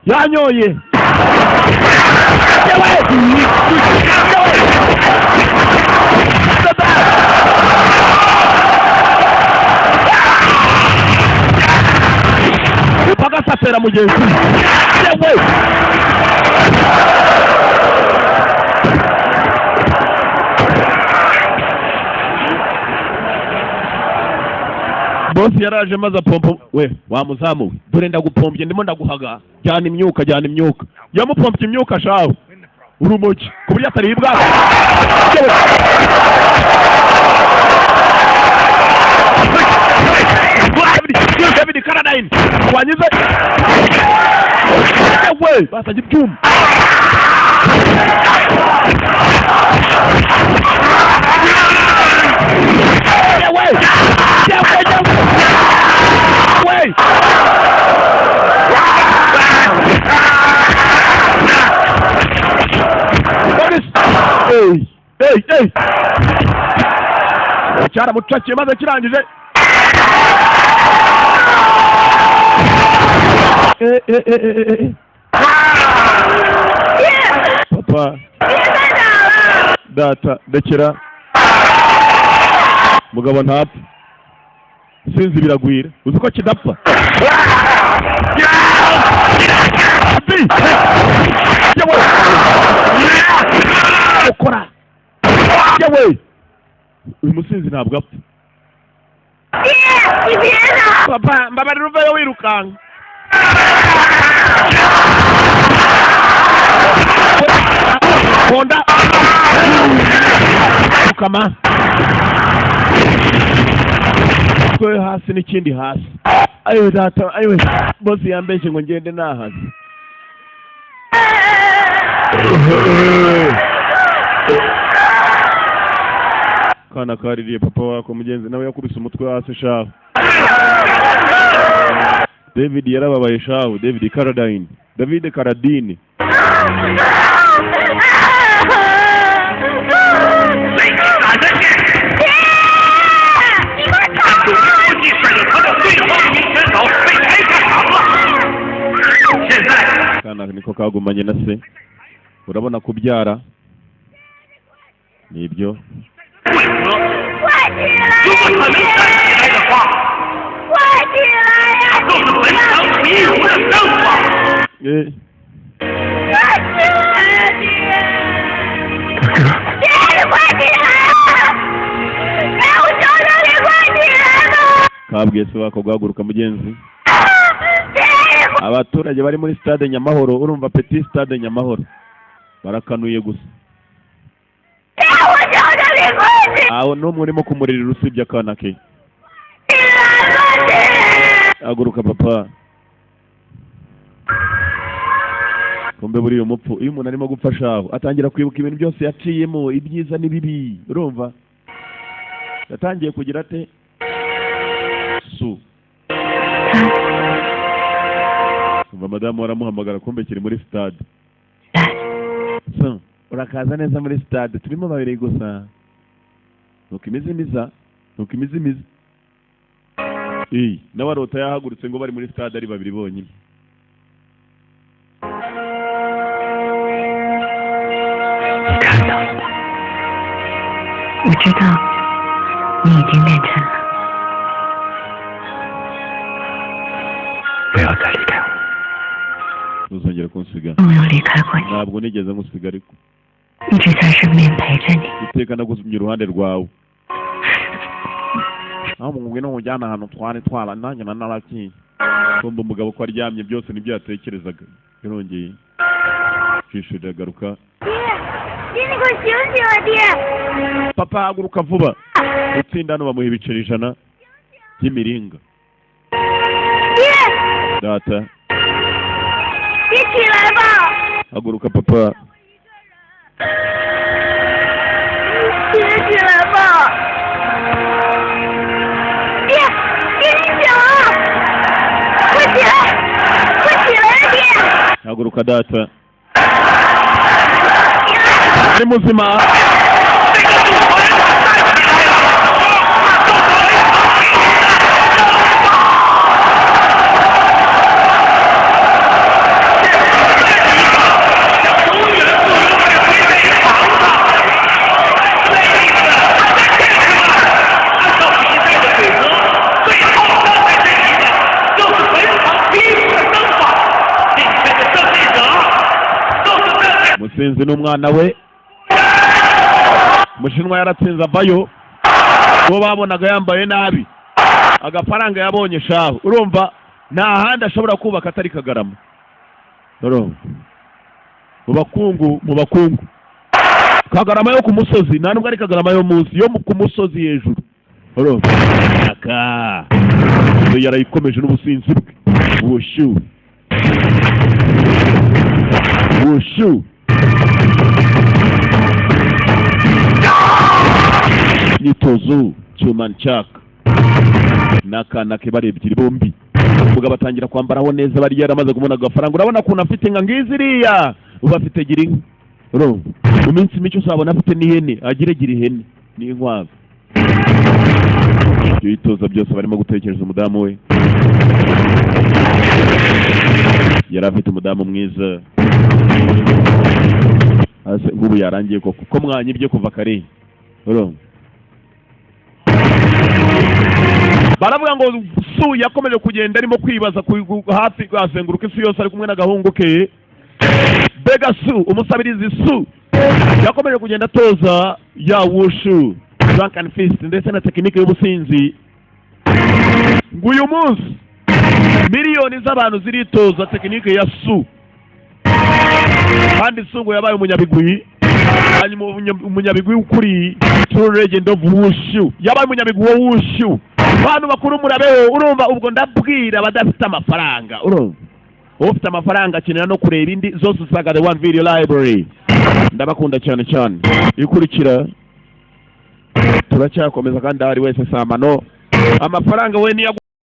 Yanyoye. Yewe! Yewe! Dada! Mpaka atera mugenzi we. Yewe! Bosi yaraje maze apompa we wa muzamu we, dore ndagupompye, ndimo ndaguhaga, jyana imyuka, jyana imyuka. Yamupompye imyuka shawe, urumogi, ku buryo ataribwa. Yewe! David Carradine wanyize. Yewe, basanye ibyuma. Yewe, yewe, yewe! Boris! Hey, hey, hey! Cyaramucakiye maze kirangije. Eh, eh, eh, eh, eh. Papa, data, ndekera. Mugabo ntapfa. Sinzi biragwira. Uzi ko kidapfa? Bi! Yewe! Ukora. Yewe! Uyu musinzi ntabwo apfa. 爹，你别打！ Papa, mbabarira uveyo wirukanka. Honda. Pfukama. Twe hasi n'ikindi hasi. Ayiwe data, ayiwe. Bosi yambeshye ngo ngende nahaze. Kana kaririye papa wako, mugenzi nawe yakubise umutwe hasi shaho. David yarababaye shaho, David Carradine. David Carradine. 爹，你快跑！国际赛的他的最后一名选手被抬下场了。现在 Kana niko kagumanye na se. Urabona kubyara nibyo. 为何？ 快起来！ 如果他能站起来的话， 快起来呀！ 就是本场比武的胜法。 Eh, 快起来呀，爹！爹，你快起来啊！哎，我求求你快起来吧！ kabwiye se wako guhaguruka mugenzi. 爹， Abaturage bari muri stade Nyamahoro, urumva petit stade Nyamahoro, barakanuye gusa. 爹，我求求你快起 Aho n'umwe urimo kumuririra usibye akana ke. 来吧，爹！ Haguruka papa. Kumbe buriya umupfu iyo umuntu arimo gupfa shaho atangira kwibuka ibintu byose yaciyemo, ibyiza n'ibibi. Urumva yatangiye kugira ate su umva madamu aramuhamagara, kumbe kiri muri stade. So, urakaza neza muri stade, turimo babiri gusa. Nuko imizimiza, nuko imizimiza iyi nawe arota yahagurutse ngo bari muri stade ari babiri bonyine. 你看到了吗？我知道你已经练成了。不要再离开我。 Ntuzongere kunsiga. 我没有离开过你， Ntabwo nigeze nkusiga ariko 一直在身边陪着你。 iteka nagusumye iruhande rwawe. Aho ngwino nkujyana ahantu twari twara nanjye na narakiye. Kumva umugabo ko aryamye byose nibyo yatekerezaga. Yarongeye ijisho riragaruka. 爹，爹，你快醒醒啊，爹！ Papa, haguruka vuba. Utsinda hano bamuha ibiceri 100 by'imiringa. 爹， Data, 你起来吧！ haguruka papa. 爹，起来吧！爹，爹，你醒了！快起来！快起来啊，爹！ Haguruka data. Ni muzima. Umusinzi n'umwana we. Umushinwa yaratsinze avayo, uwo babonaga yambaye nabi, agafaranga yabonye shahu, urumva nta handi ashobora kubaka atari Kagarama. Urumva mu bakungu, mu bakungu, Kagarama yo ku musozi, nta nubwo ari Kagarama yo munsi, yo ku musozi hejuru. Urumva aka yarayikomeje n'ubusinzi bwe, wushu wushu, imyitozo cyuma nshaka n'akana ke, bari ebyiri bombi. Umugabo atangira kwambaraho neza, bari yaramaze kubona agafaranga. Urabona ukuntu afite inka ngizi iriya, ubu afite gira inka. Urumva mu minsi mike uzabona afite n'ihene, agire gira ihene n'inkwavu. Ibyo yitoza byose barimo gutekereza umudamu we. Yari afite umudamu mwiza. Ase nk'ubu yarangiye koko, ko mwanyibye kuva kare? Urumva baravuga ngo Su yakomeje kugenda arimo kwibaza hafi azenguruka isi yose ari kumwe n'agahungu ke. Bega Su, umusabirizi Su yakomeje kugenda atoza ya wushu, drunken fist, ndetse na tekinike y'ubusinzi. Ngo uyu munsi miliyoni z'abantu ziritoza tekinike ya Su, kandi Su ngo yabaye umunyabigwi. Hanyuma umunyabigwi w'ukuri, true legend of wushu, yabaye umunyabigwi wa wushu. Bantu bakuru murabeho. Urumva ubwo ndabwira abadafite amafaranga. Urumva ufite amafaranga akenera no kureba indi zose usanga The One Video Library. Ndabakunda cyane cyane. Ikurikira turacyakomeza, kandi ahari wese samano amafaranga we niyo.